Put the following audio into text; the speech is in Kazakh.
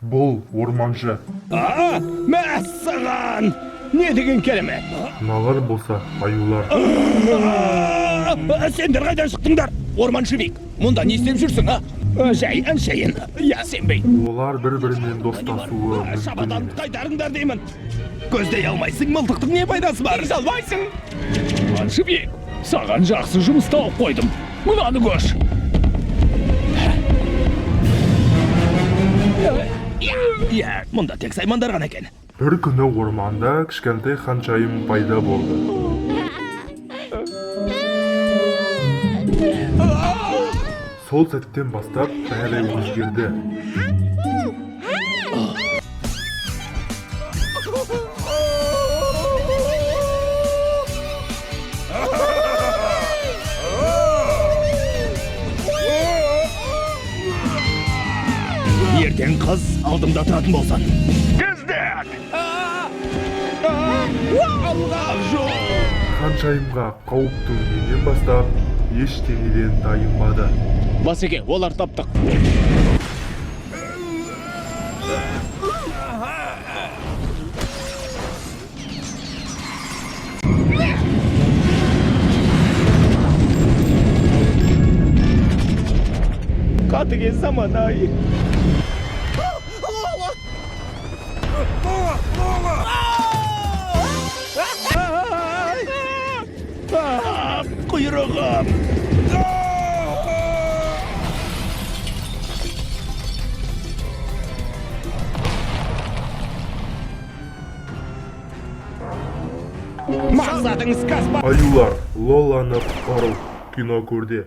Бұл орманшы. А, мәссаған! Не деген керемет! Мыналар болса аюлар. А, сендер қайдан шықтыңдар? Орманшевик, мұнда не істеп жүрсің, а? Жай әншейін. Я сенбей. Олар бір-бірімен достасуы мүмкін Шабаданды емес. қайтарыңдар деймін. Көздей алмайсың, мылтықтың не пайдасы бар? Алмайсың. Орманшевик, саған жақсы жұмыс тауып қойдым. Мынаны көш. Иә, мұнда тек саймандар ғана екен. Бір күні орманда кішкентай ханшайым пайда болды. Сол сәттен бастап бәрі өзгерді. Ертең қыз алдымда тұратын болсын. Кездік! Алға жол! Ханшайымға қауіп төнгеннен бастап ештеңеден тайынбады. Басеке, олар таптық. Қатыгез заман ай. Құйрығым! Мақсатыңыз Каспар. Аюлар, Лоланы құтқару. Кино көрде.